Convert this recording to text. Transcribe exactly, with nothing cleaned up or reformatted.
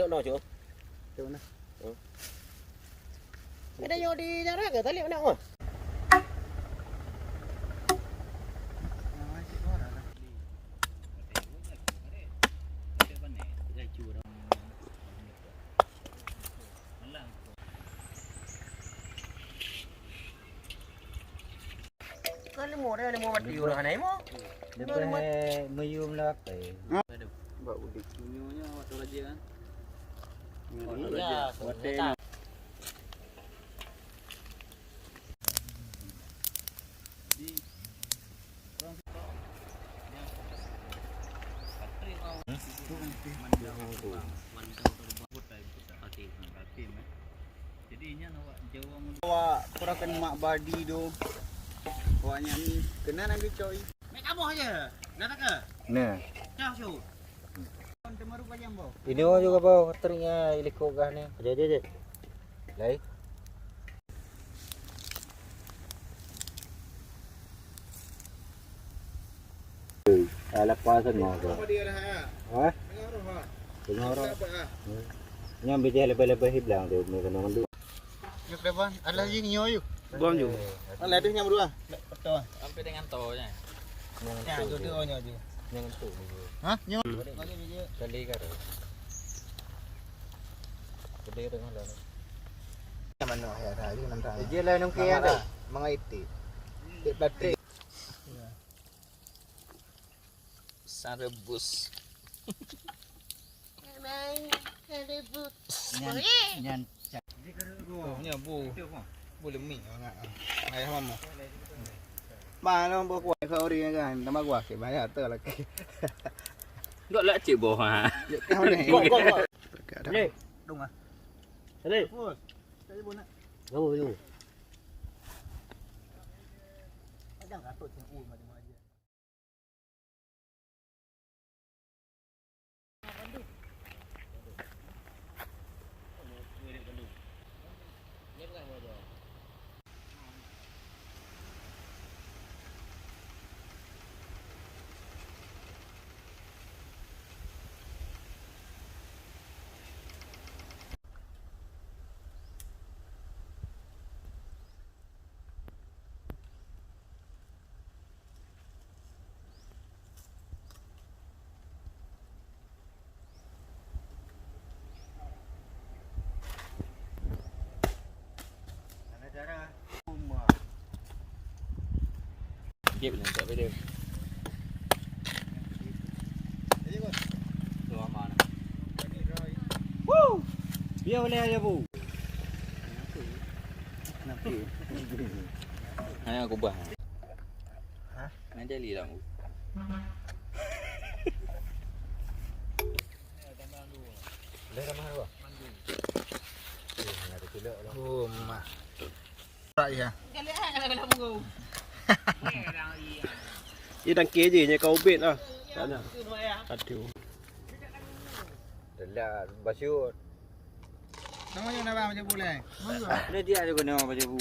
Noh, Cuk. Cuk, nah. Hmm. Ada nyoe di jarak ke? Tali mana, oh? Kan limo dah, limo mati urang hana limo. Lepas meuyum lah apa? Bak udik. Nyonya awak tu raja kan. Awak tu raja. Watèe. Awak kurang kena mak badi tu. Awak nyan ni kena nak geucok. Mek kamoh je. Nak tak ke? Nah. Cah syut. Ini juga bau teringnya ilikok gah ni. Aja, aja, aja. Lai. Ah, lepas sana tu. Ha? Tengah orang. Nyam bijih lebih-lebih hiblang tu, ni kena mandu. Yuk depan, ada lagi nyoe yuk. Buang ju. Ada deh nyam dua. Betul. Sampai dengan to nya. Yang tu tu nyoe ju. Yang tu. Ha? Nyoe. Balik bijih. Kali ka tu. Kali ka tu mana? Mana ya dah, ini nanti. Dia lah nungki ada. Mengaiti. Tik plastik. Pisang rebus. Nyan, nyan. Oh, nya bu. Bu lemi sangat. Ayah mama. Mana buah kuah kau ori kan? Nama kuah ke banyak tu lagi. Dok lah cik boh ha. Kau ni. Kok, kok, kok. Ni. Dong ah. Ni. Bos. Saya pun nak. Jauh, jauh. Kadang katut cik u macam aja. Gap ni, tak beda. Tu aman. Woo! Dia boleh aja, Bu. Kenapa? Hanya aku bah. Hah? Nanti lihat aku. Dah ramah dua. Oh, mah. Tak ya. Ih, dangke je nya kau ubit ah. Tak ada. Aduh. Telat basyut. Nama yang nama macam boleh. Mana dia ada guna macam bu.